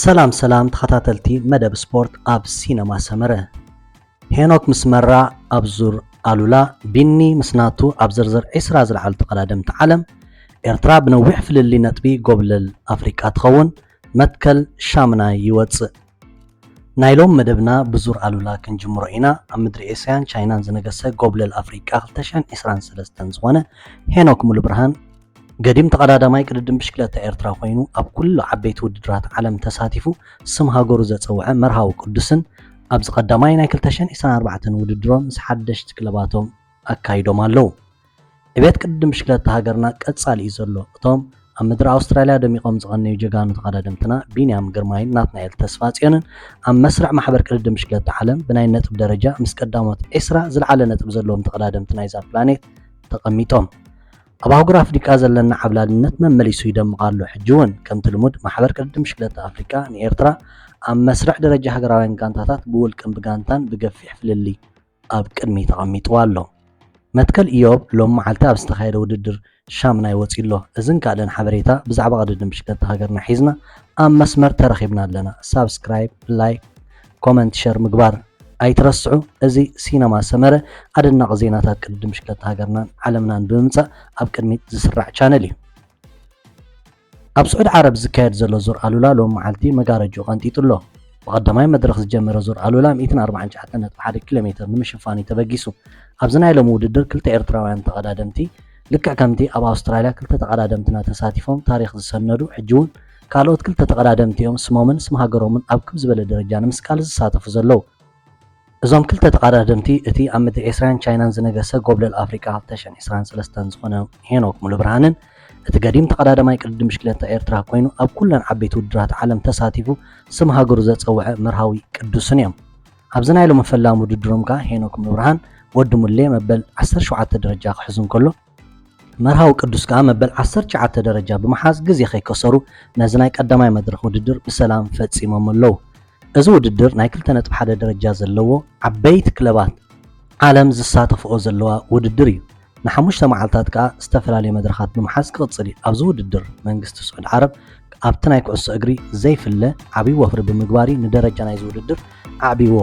ሰላም ሰላም ተኸታተልቲ መደብ ስፖርት ኣብ ሲነማ ሰመረ። ሄኖክ ምስ መራ ኣብ ዙር ኣሉላ፣ ቢኒ ምስ ናቱ ኣብ ዝርዝር ዒስራ ዝለዓሉ ተቐዳደምቲ ዓለም፣ ኤርትራ ብነዊሕ ፍልልይ ነጥቢ ጎብለል ኣፍሪቃ ትኸውን፣ መትከል ሻምናይ ይወጽእ። ናይ ሎም መደብና ብዙር ኣሉላ ክንጅምሮ ኢና። ኣብ ምድሪ ኤስያን ቻይናን ዝነገሰ ጎብለል ኣፍሪቃ ክልተ ሽሕን ዕስራን ሰለስተን ዝኾነ ሄኖክ ሙሉብርሃን፣ ገዲም ተቐዳዳማይ ቅድድም ብሽክለታ ኤርትራ ኮይኑ፣ ኣብ ኩሉ ዓበይቲ ውድድራት ዓለም ተሳቲፉ ስም ሃገሩ ዘጸውዐ መርሃዊ ቅዱስን፣ ኣብዚ ቀዳማይ ናይ ክልተ ሽሕን ዕስራን ኣርባዕተን ውድድሮም ምስ ሓደሽቲ ክለባቶም ኣካይዶም ኣለዉ። ዕቤት ቅድድም ብሽክለታ ሃገርና ቀጻሊ እዩ ዘሎ። እቶም ኣብ ምድሪ ኣውስትራልያ ደሚቖም ዝቐነዩ ጀጋኑ ተቐዳደምትና ቢንያም ግርማይን ናትናኤል ተስፋጽዮንን፣ ኣብ መስርዕ ማሕበር ቅድድም ብሽክለታ ዓለም ብናይ ነጥቢ ደረጃ ምስ ቀዳሞት ዕስራ ዝለዓለ ነጥቢ ዘለዎም ተቐዳደምቲ ናይዛ ፕላኔት ተቐሚጦም። ኣብ ኣህጉር ኣፍሪቃ ዘለና ዓብላልነት መመሊሱ ይደምቕ ኣሎ። ሕጂ እውን ከምቲ ልሙድ ማሕበር ቅድድም ብሽክለታ ኣፍሪቃ ንኤርትራ ኣብ መስርዕ ደረጃ ሃገራውያን ጋንታታት ብውልቅን ብጋንታን ብገፊሕ ፍልልይ ኣብ ቅድሚት ኣቐሚጥዋ ኣሎ። መትከል ኢዮብ ሎም መዓልቲ ኣብ ዝተኻየደ ውድድር ሻምናይ ወጺኡ ኣሎ። እዝን ካልእን ሓበሬታ ብዛዕባ ቅድድም ብሽክለታ ሃገርና ሒዝና ኣብ መስመር ተረኺብና ኣለና። ሳብስክራይብ፣ ላይክ፣ ኮመንት፣ ሸር ምግባር ኣይትረስዑ። እዚ ሲነማ ሰመረ ኣደናቒ ዜናታት ቅድድም ብሽክለታ ሃገርናን ዓለምናን ብምምጻእ ኣብ ቅድሚት ዝስራዕ ቻነል እዩ። ኣብ ስዑድ ዓረብ ዝካየድ ዘሎ ዙር ኣሉላ ሎም መዓልቲ መጋረጅኡ ቀንጢጡ ኣሎ። ብቐዳማይ መድረኽ ዝጀመረ ዙር ኣሉላ ሚእትን ኣርባዓን ትሽዓተን ነጥቢ ሓደ ኪሎ ሜትር ንምሽፋን እዩ ተበጊሱ። ኣብዚ ናይ ሎሚ ውድድር ክልተ ኤርትራውያን ተቐዳደምቲ፣ ልክዕ ከምቲ ኣብ ኣውስትራልያ ክልተ ተቐዳደምትና ተሳቲፎም ታሪኽ ዝሰነዱ፣ ሕጂ እውን ካልኦት ክልተ ተቐዳደምቲ እዮም ስሞምን ስም ሃገሮምን ኣብ ክብ ዝበለ ደረጃ ንምስቃል ዝሳተፉ ዘለዉ። እዞም ክልተ ተቐዳደምቲ፣ እቲ ኣብ ምድሪ ኤስራን ቻይናን ዝነገሰ ጎብለል ኣፍሪቃ ክልተ ሽሕን ዕስራን ሰለስተን ዝኾነ ሄኖክ ሙሉብርሃንን፣ እቲ ገዲም ተቐዳዳማይ ቅድድም ብሽክለታ ኤርትራ ኮይኑ፣ ኣብ ኩለን ዓበይቲ ውድድራት ዓለም ተሳቲፉ ስም ሃገሩ ዘጸውዐ መርሃዊ ቅዱስን እዮም። ኣብዚ ናይ ሎሚ ፈላሚ ውድድሮም ከኣ ሄኖክ ሙሉብርሃን ወዲ ሙሌ መበል ዓሰርተ ሸውዓተ ደረጃ ክሕዝ እንከሎ፣ መርሃዊ ቅዱስ ከኣ መበል ዓሰርተ ትሽዓተ ደረጃ ብምሓዝ ግዜ ከይከሰሩ ነዚ ናይ ቀዳማይ መድረኽ ውድድር ብሰላም ፈጺሞም ኣለዉ። እዚ ውድድር ናይ ክልተ ነጥቢ ሓደ ደረጃ ዘለዎ ዓበይቲ ክለባት ዓለም ዝሳተፍኦ ዘለዋ ውድድር እዩ። ንሓሙሽተ መዓልታት ከኣ ዝተፈላለየ መድረኻት ብምሓዝ ክቕጽል እዩ። ኣብዚ ውድድር መንግስቲ ስዑድ ዓረብ ኣብቲ ናይ ኩዕሶ እግሪ ዘይፍለ ዓብዪ ወፍሪ ብምግባር እዩ ንደረጃ ናይዚ ውድድር ኣዕቢዎ።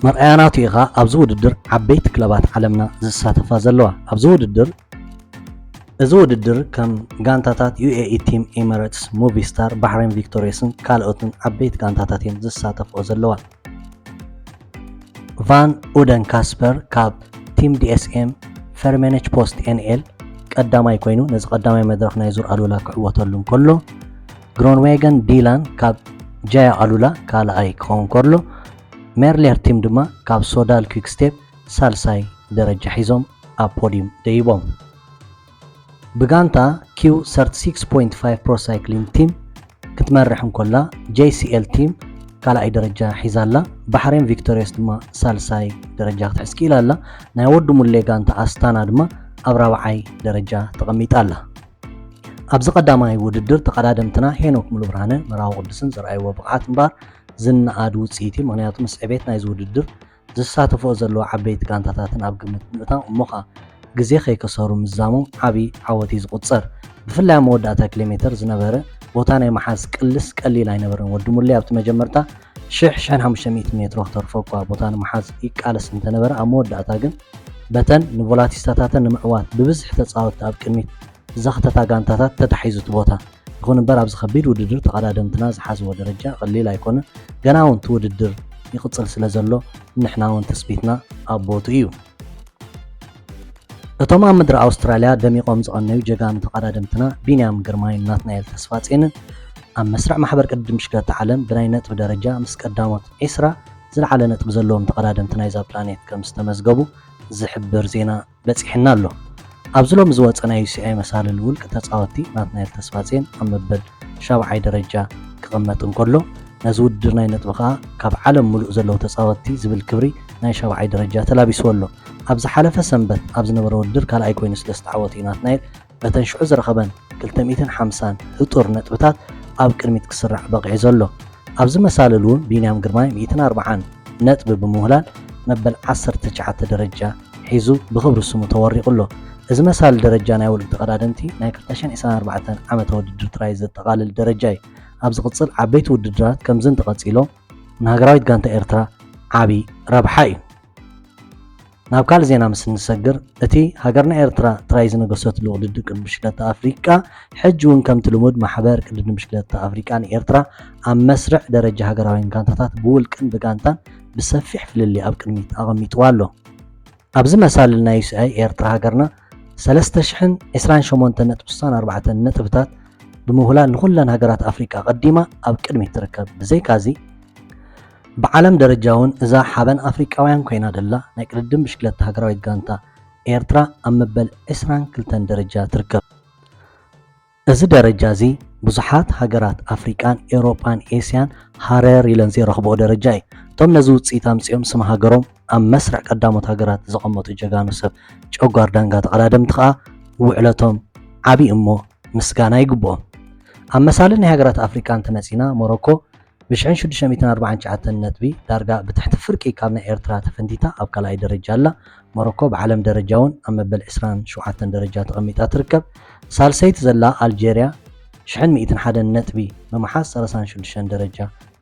መርኣያ ናቱ ኢኻ ኣብዚ ውድድር ዓበይቲ ክለባት ዓለምና ዝሳተፋ ዘለዋ። ኣብዚ ውድድር እዚ ውድድር ከም ጋንታታት ዩ ኤ ኢ ቲም ኤሚሬትስ፣ ሙቪስታር፣ ባሕሬን ቪክቶሪየስን ካልኦትን ዓበይቲ ጋንታታት እየን ዝሳተፍኦ ዘለዋ። ቫን ኡደን ካስፐር ካብ ቲም ዲ ኤስ ኤም፣ ፈርሜነች ፖስት ኤን ኤል ቀዳማይ ኮይኑ ነዚ ቀዳማይ መድረኽ ናይ ዙር ኣሉላ ክዕወተሉ እንከሎ፣ ግሮንዌገን ዲላን ካብ ጃያ ኣሉላ ካልኣይ ክኸውን ከሎ፣ ሜርሌር ቲም ድማ ካብ ሶዳል ኲክ ስቴፕ ሳልሳይ ደረጃ ሒዞም ኣብ ፖዲዩም ደይቦም። ብጋንታ ኪው ሰርቲ ሲክስ ፖይንት ፋይቭ ፕሮ ሳይክሊንግ ቲም ክትመርሕ እንኮላ፣ ጄ ሲ ኤል ቲም ካልኣይ ደረጃ ሒዛ ኣላ። ባሕሬን ቪክቶሪየስ ድማ ሳልሳይ ደረጃ ክትሕዝ ክኢላ ኣላ። ናይ ወዲ ሙሌ ጋንታ ኣስታና ድማ ኣብ ራብዓይ ደረጃ ተቐሚጣ ኣላ። ኣብዚ ቀዳማይ ውድድር ተቐዳደምትና ሄኖክ ሙሉብርሃንን መርሃዊ ቅዱስን ዘርኣይዎ ብቕዓት እምበኣር ዝነኣድ ውጽኢት እዩ። ምኽንያቱ ምስ ዕቤት ናይዚ ውድድር ዝሳተፍኦ ዘለዋ ዓበይቲ ጋንታታትን ኣብ ግምት ብምእታው እሞ ኸኣ ግዜ ከይከሰሩ ምዝዛሞም ዓቢ ዓወት እዩ ዝቑጸር። ብፍላይ ኣብ መወዳእታ ኪሎ ሜተር ዝነበረ ቦታ ናይ ምሓዝ ቅልስ ቀሊል ኣይነበረን። ወዲ ሙሌ ኣብቲ መጀመርታ ሽሕ፣ ሽሕን ሓሙሽተ ሚእትን ሜትሮ ክተርፎ እኳ ቦታ ንምሓዝ ይቃለስ እንተነበረ፣ ኣብ መወዳእታ ግን በተን ንቮላቲስታታተን ንምዕዋት ብብዝሒ ተጻወትቲ ኣብ ቅድሚት ዘኽተታ ጋንታታት ተታሒዙ እቲ ቦታ። ይኹን እምበር ኣብዚ ከቢድ ውድድር ተቐዳደምትና ዝሓዝዎ ደረጃ ቀሊል ኣይኮነን። ገና እውን እቲ ውድድር ይቕጽል ስለ ዘሎ ንሕና እውን ትጽቢትና ኣብ ቦትኡ እዩ። እቶም ኣብ ምድሪ ኣውስትራልያ ደሚቖም ዝቐነዩ ጀጋኑ ተቐዳደምትና ቢንያም ግርማይን ናትናኤል ተስፋጼንን ኣብ መስርዕ ማሕበር ቅድድም ብሽክለታ ዓለም ብናይ ነጥቢ ደረጃ ምስ ቀዳሞት ዒስራ ዝለዓለ ነጥቢ ዘለዎም ተቐዳደምቲ ናይዛ ፕላኔት ከም ዝተመዝገቡ ዝሕብር ዜና በጺሕና ኣሎ። ኣብዚ ሎሚ ዝወጸ ናይ ዩ ሲ ኣይ መሳልል ውልቂ ተጻወትቲ ናትናኤል ተስፋጼን ኣብ መበል ሻብዓይ ደረጃ ክቕመጥ እንከሎ፣ ነዚ ውድድር ናይ ነጥቢ ከኣ ካብ ዓለም ምሉእ ዘለዉ ተጻወትቲ ዝብል ክብሪ ናይ ሻብዓይ ደረጃ ተላቢስዎ ኣሎ። ኣብ ዝሓለፈ ሰንበት ኣብ ዝነበረ ውድድር ካልኣይ ኮይኑ ስለ ዝተዓወተ እዩ ናትናኤል በተን ሽዑ ዝረኸበን ክልተ ሚእትን ሓምሳን ህጡር ነጥብታት ኣብ ቅድሚት ክስራዕ በቒዑ ዘሎ። ኣብዚ መሳልል እውን ቢንያም ግርማይ ሚእትን ኣርባዓን ነጥቢ ብምውህላል መበል ዓሰርተ ትሽዓተ ደረጃ ሒዙ ብኽብሪ ስሙ ተወሪቑ ኣሎ። እዚ መሳልል ደረጃ ናይ ውልቂ ተቐዳደምቲ ናይ ክልተ ሽሕን ዕስራን ኣርባዕተን ዓመተ ውድድር ጥራይ ዘጠቓልል ደረጃ እዩ። ኣብ ዝቕጽል ዓበይቲ ውድድራት ከምዚ እንተቐጺሎም ንሃገራዊት ጋንታ ኤርትራ ዓቢ ረብሓ እዩ። ናብ ካልእ ዜና ምስ እንሰግር፣ እቲ ሃገርና ኤርትራ ጥራይ ዝነገሰትሉ ቅድድም ብሽክለታ ኣፍሪቃ፣ ሕጂ እውን ከምቲ ልሙድ ማሕበር ቅድድም ብሽክለታ ኣፍሪቃ ንኤርትራ ኣብ መስርዕ ደረጃ ሃገራውያን ጋንታታት ብውልቅን ብጋንታን ብሰፊሕ ፍልልይ ኣብ ቅድሚት ኣቐሚጥዋ ኣሎ። ኣብዚ መሳልል ናይ ዩ ሲ ኣይ ኤርትራ ሃገርና ሰለስተ ሽሕን ዕስራን ሸሞንተን ነጥቢ ስሳን ኣርባዕተን ነጥብታት ብምውህላል ንኹለን ሃገራት ኣፍሪቃ ቀዲማ ኣብ ቅድሚት ትርከብ። ብዘይካዚ ብዓለም ደረጃ እውን እዛ ሓበን ኣፍሪቃውያን ኮይና ደላ ናይ ቅድድም ብሽክለታ ሃገራዊት ጋንታ ኤርትራ ኣብ መበል ዕስራን ክልተን ደረጃ ትርከብ። እዚ ደረጃ እዚ ብዙሓት ሃገራት ኣፍሪቃን ኤውሮጳን ኤስያን ሃረር ኢለን ዘይረኽብኦ ደረጃ እዩ። እቶም ነዚ ውጽኢት ኣምጺኦም ስም ሃገሮም ኣብ መስርዕ ቀዳሞት ሃገራት ዘቐመጡ ጀጋኑ ሰብ ጨጓር ዳንጋ ተቐዳደምቲ ከኣ ውዕለቶም ዓቢ እሞ ምስጋና ይግብኦም። ኣብ መሳልል ናይ ሃገራት ኣፍሪቃ እንተመጺና ሞሮኮ ብሽሕን ሽዱሽተ ሚእትን ኣርባዓን ትሽዓተን ነጥቢ ዳርጋ ብትሕቲ ፍርቂ ካብ ናይ ኤርትራ ተፈንቲታ ኣብ ካልኣይ ደረጃ ኣላ። ሞሮኮ ብዓለም ደረጃ እውን ኣብ መበል ዕስራን ሸውዓተን ደረጃ ተቐሚጣ ትርከብ። ሳልሰይቲ ዘላ ኣልጀርያ ሽሕን ሚእትን ሓደን ነጥቢ ብምሓዝ ሰላሳን ሽዱሽተን ደረጃ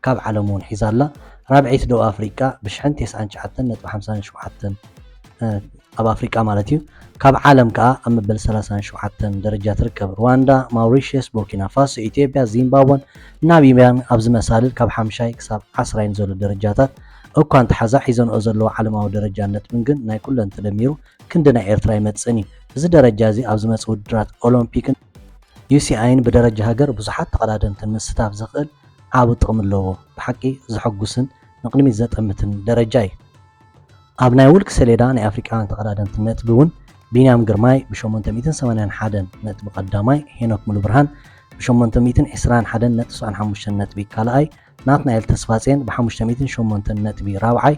ካብ ዓለም እውን ሒዛ ኣላ። ራብዐይቲ ደቡብ ኣፍሪቃ ብሽሕን ተስዓን ትሽዓተን ነጥቢ ሓምሳን ሸውዓተን ኣብ ኣፍሪቃ ማለት እዩ። ካብ ዓለም ከኣ ኣብ መበል ሰላሳን ሸውዓተን ደረጃ ትርከብ። ሩዋንዳ፣ ማውሪሽየስ፣ ቡርኪና ፋሶ፣ ኢትዮጵያ፣ ዚምባብወን ናሚብያን ኣብዚ መሳልል ካብ ሓምሻይ ክሳብ ዓስራይን ዘሎ ደረጃታት እኳ እንተሓዛ ሒዘንኦ ዘለዋ ዓለማዊ ደረጃን ነጥብን ግን ናይ ኩለን ተደሚሩ ክንዲ ናይ ኤርትራ ኣይመጽእን እዩ። እዚ ደረጃ እዚ ኣብ ዝመጽእ ውድድራት ኦሎምፒክን ዩ ሲ ኣይን ብደረጃ ሃገር ብዙሓት ተቐዳደምትን ምስታፍ ዘኽእል ዓቢ ጥቕሚ ኣለዎ። ብሓቂ ዘሐጉስን ንቕድሚት ዘጠምትን ደረጃ እዩ። ኣብ ናይ ውልቂ ሰሌዳ ናይ ኣፍሪቃውያን ተቐዳደምቲ ነጥቢ እውን ቢንያም ግርማይ ብ ሸሞንተ ሚእትን ሰማንያን ሓደን ነጥቢ ቀዳማይ፣ ሄኖክ ሙሉብርሃን ብ ሸሞንተ ሚእትን ዕስራን ሓደን ነጥቢ ሰብዓን ሓሙሽተን ነጥቢ ካልኣይ፣ ናትናኤል ተስፋጼን ብ ሓሙሽተ ሚእትን ሸሞንተን ነጥቢ ራብዓይ፣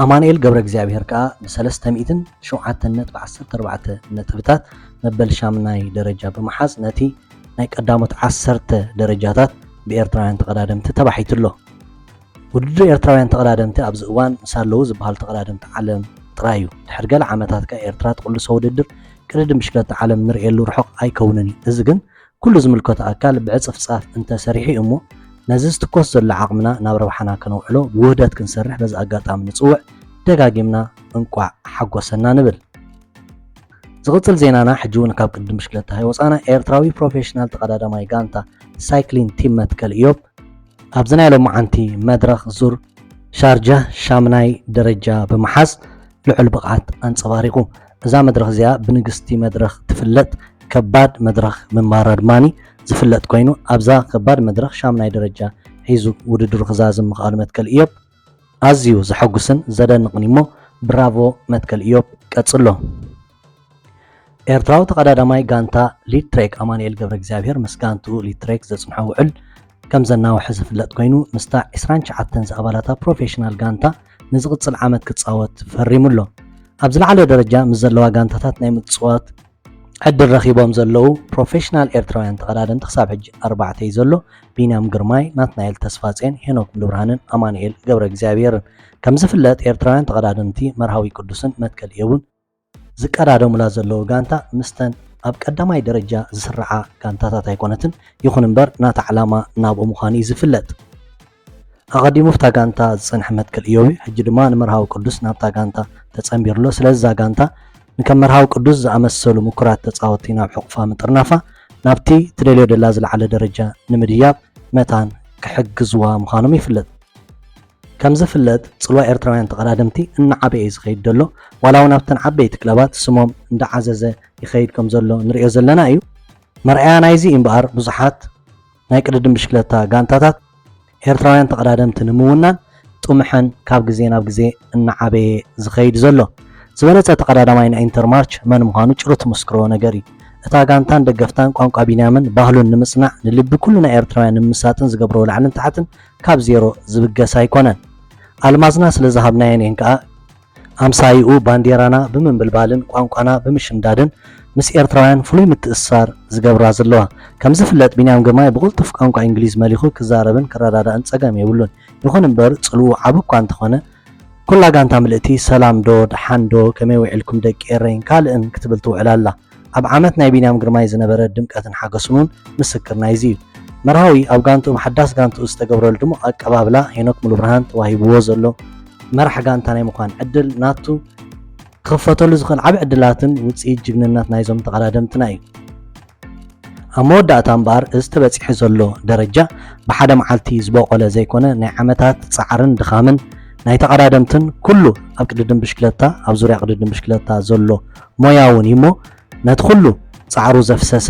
ኣማኑኤል ገብረ እግዚኣብሄር ከኣ ብ ሰለስተ ሚእትን ሸውዓተን ነጥቢ ዓሰርተ ኣርባዕተ ነጥብታት መበል ሻምናይ ደረጃ ብምሓዝ ነቲ ናይ ቀዳሞት ዓሰርተ ደረጃታት ብኤርትራውያን ተቐዳደምቲ ተባሒቱ ኣሎ። ውድድር ኤርትራውያን ተቐዳደምቲ ኣብዚ እዋን ምስ ኣለዉ ዝበሃሉ ተቐዳደምቲ ዓለም ጥራይ እዩ። ድሕሪ ገለ ዓመታት ከኣ ኤርትራ ትቕልሶ ውድድር ቅድድም ብሽክለታ ዓለም ንርእየሉ ርሑቕ ኣይከውንን እዩ። እዚ ግን ኩሉ ዝምልከቶ ኣካል ብዕጽፍጻፍ እንተሰሪሑ እዩ እሞ ነዚ ዝትኮስ ዘሎ ዓቕምና ናብ ረብሓና ከነውዕሎ ብውህደት ክንሰርሕ በዚ ኣጋጣሚ ንጽውዕ። ደጋጊምና እንቋዕ ሓጎሰና ንብል። ዝቕጽል ዜናና ሕጂ እውን ካብ ቅድድም ብሽክለታ ኣይወጻና። ኤርትራዊ ፕሮፌሽናል ተቐዳዳማይ ጋንታ ሳይክሊን ቲም መትከል ኢዮብ ኣብዚ ናይ ሎማዓንቲ መድረኽ ዙር ሻርጃ ሻምናይ ደረጃ ብምሓዝ ልዑል ብቕዓት ኣንጸባሪቑ። እዛ መድረኽ እዚኣ ብንግስቲ መድረኽ ትፍለጥ ከባድ መድረኽ ምንባራ ድማኒ ዝፍለጥ ኮይኑ ኣብዛ ከባድ መድረኽ ሻምናይ ደረጃ ሒዙ ውድድሩ ክዛዝም ምኽኣሉ መትከል ኢዮብ ኣዝዩ ዘሐጉስን ዘደንቕን እሞ ብራቮ መትከል ኢዮብ ቀጽሎ። ኤርትራዊ ተቐዳዳማይ ጋንታ ሊትሬክ ኣማኑኤል ገብረ እግዚኣብሔር ምስ ጋንትኡ ሊትሬክ ዘጽንሖ ውዕል ከም ዘናውሐ ዝፍለጥ ኮይኑ ምስታ ዕስራን ትሽዓተን ዝኣባላታ ፕሮፌሽናል ጋንታ ንዝቕጽል ዓመት ክጻወት ፈሪሙ ኣሎ። ኣብ ዝለዓለ ደረጃ ምስ ዘለዋ ጋንታታት ናይ ምጽዋት ዕድል ረኺቦም ዘለዉ ፕሮፌሽናል ኤርትራውያን ተቐዳደምቲ ክሳብ ሕጂ ኣርባዕተ እዩ ዘሎ። ቢንያም ግርማይ፣ ናትናኤል ተስፋጼን፣ ሄኖክ ሙሉብርሃንን ኣማኑኤል ገብረ እግዚኣብሔርን። ከም ዝፍለጥ ኤርትራውያን ተቐዳደምቲ መርሃዊ ቅዱስን መትከል እዮብን ዝቀዳደሙላ ዘለዉ ጋንታ ምስተን ኣብ ቀዳማይ ደረጃ ዝስርዓ ጋንታታት ኣይኮነትን። ይኹን እምበር ናታ ዕላማ ናብኡ ምዃኑ እዩ ዝፍለጥ። ኣቐዲሙ ኣብታ ጋንታ ዝጸንሐ መትከል እዮብ እዩ። ሕጂ ድማ ንመርሃዊ ቅዱስ ናብታ ጋንታ ተጸንቢሩ ኣሎ። ስለዚ እዛ ጋንታ ንከም መርሃዊ ቅዱስ ዝኣመሰሉ ምኩራት ተጻወትቲ ናብ ሕቑፋ ምጥርናፋ ናብቲ ትደልዮ ደላ ዝለዓለ ደረጃ ንምድያብ መታን ክሕግዝዋ ምዃኖም ይፍለጥ። ከም ዝፍለጥ ጽልዋ ኤርትራውያን ተቐዳደምቲ እናዓበየ እዩ ዝኸይድ ዘሎ። ዋላ እውን ኣብተን ዓበይቲ ክለባት ስሞም እንዳዓዘዘ ይኸይድ ከም ዘሎ ንሪኦ ዘለና እዩ። መርኣያ ናይዚ እዩ እምበኣር ብዙሓት ናይ ቅድድም ብሽክለታ ጋንታታት ኤርትራውያን ተቐዳደምቲ ንምውናን ጥሙሐን ካብ ግዜ ናብ ግዜ እናዓበየ ዝኸይድ ዘሎ። ዝበለጸ ተቐዳዳማይ ናይ ኢንተርማርች መን ምዃኑ ጭሩት ትምስክሮ ነገር እዩ። እታ ጋንታን ደገፍታን ቋንቋ ቢንያምን ባህሉን ንምጽናዕ ንልቢ ኩሉ ናይ ኤርትራውያን ንምምሳጥን ዝገብርዎ ላዕልን ታሕትን ካብ ዜሮ ዝብገስ ኣይኮነን። ኣልማዝና ስለ ዝሃብናየን እየን ከኣ ኣምሳይኡ ባንዴራና ብምንብልባልን ቋንቋና ብምሽምዳድን ምስ ኤርትራውያን ፍሉይ ምትእስሳር ዝገብራ ዘለዋ። ከም ዝፍለጥ ቢንያም ግርማይ ብቕልጡፍ ቋንቋ እንግሊዝ መሊኹ ክዛረብን ክረዳዳእን ጸገም የብሉን። ይኹን እምበር ጽልኡ ዓቢ እኳ እንተኾነ ኩላ ጋንታ ምልእቲ ሰላም ዶ ደሓን ዶ ከመይ ውዒልኩም ደቂ ኤረይን ካልእን ክትብል ትውዕል ኣላ። ኣብ ዓመት ናይ ቢንያም ግርማይ ዝነበረ ድምቀትን ሓጎስን እውን ምስክር ናይዚ እዩ። መርሃዊ ኣብ ጋንትኡ ብሓዳስ ጋንትኡ ዝተገብረሉ ድሙቕ ኣቀባብላ ሄኖክ ሙሉብርሃን ተዋሂብዎ ዘሎ መራሕ ጋንታ ናይ ምዃን ዕድል ናቱ ክኽፈተሉ ዝኽእል ዓቢ ዕድላትን ውጽኢት ጅግንነት ናይዞም ተቐዳደምትና እዩ። ኣብ መወዳእታ እምበኣር እዚ ተበጺሑ ዘሎ ደረጃ ብሓደ መዓልቲ ዝበቖለ ዘይኮነ ናይ ዓመታት ጻዕርን ድኻምን ናይ ተቐዳደምትን ኩሉ ኣብ ቅድድም ብሽክለታ ኣብ ዙርያ ቅድድም ብሽክለታ ዘሎ ሞያ እውን እዩ እሞ ነቲ ኩሉ ጻዕሩ ዘፍሰሰ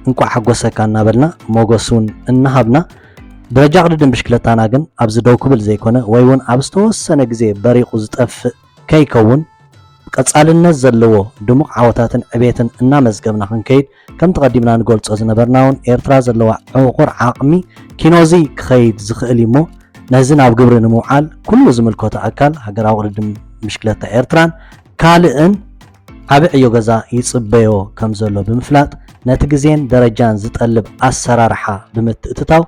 እንቋዕ ሓጎሰካ እናበልና ሞገስ እውን እናሃብና ደረጃ ቅድድም ብሽክለታና ግን ኣብዚ ደው ክብል ዘይኮነ ወይ እውን ኣብ ዝተወሰነ ግዜ በሪቑ ዝጠፍእ ከይከውን ቀጻልነት ዘለዎ ድሙቕ ዓወታትን ዕቤትን እናመዝገብና ክንከይድ ከምቲ ቀዲምና ንገልጾ ዝነበርና እውን ኤርትራ ዘለዋ ዕቑር ዓቕሚ ኪኖዚ ክኸይድ ዝኽእል እዩ እሞ ነዚ ናብ ግብሪ ንምውዓል ኩሉ ዝምልከቶ ኣካል ሃገራዊ ቅድድም ብሽክለታ ኤርትራን ካልእን ዓቢ ዕዮ ገዛ ይጽበዮ ከም ዘሎ ብምፍላጥ ነቲ ግዜን ደረጃን ዝጠልብ ኣሰራርሓ ብምትእትታው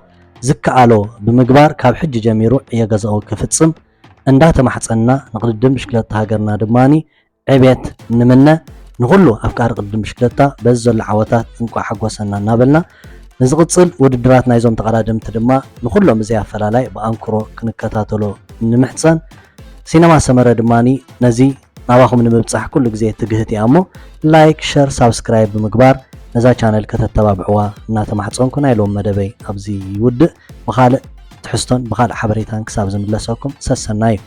ዝከኣሎ ብምግባር ካብ ሕጂ ጀሚሩ ዕዮ ገዛኡ ክፍጽም እንዳተማሕጸንና ንቅድድም ብሽክለታ ሃገርና ድማ ዕቤት ንምነ ንኹሉ ኣፍቃሪ ቅድድም ብሽክለታ በዚ ዘሎ ዓወታት እንቋዕ ሓጎሰና እናበልና ንዝቕጽል ውድድራት ናይዞም ተቐዳደምቲ ድማ ንኹሎም ብዘይ ኣፈላላይ ብኣንክሮ ክንከታተሎ ንምሕጸን። ሲነማ ሰመረ ድማ ነዚ ናባኹም ንምብጻሕ ኩሉ ግዜ ትግህት እያ እሞ ላይክ፣ ሸር፣ ሳብስክራይብ ብምግባር ነዛ ቻነል ከተተባብዕዋ እናተማሕጸንኩ ናይ ሎም መደበይ ኣብዚ ይውድእ። ብኻልእ ትሕዝቶን ብኻልእ ሓበሬታን ክሳብ ዝምለሰኩም ሰሰናዩ።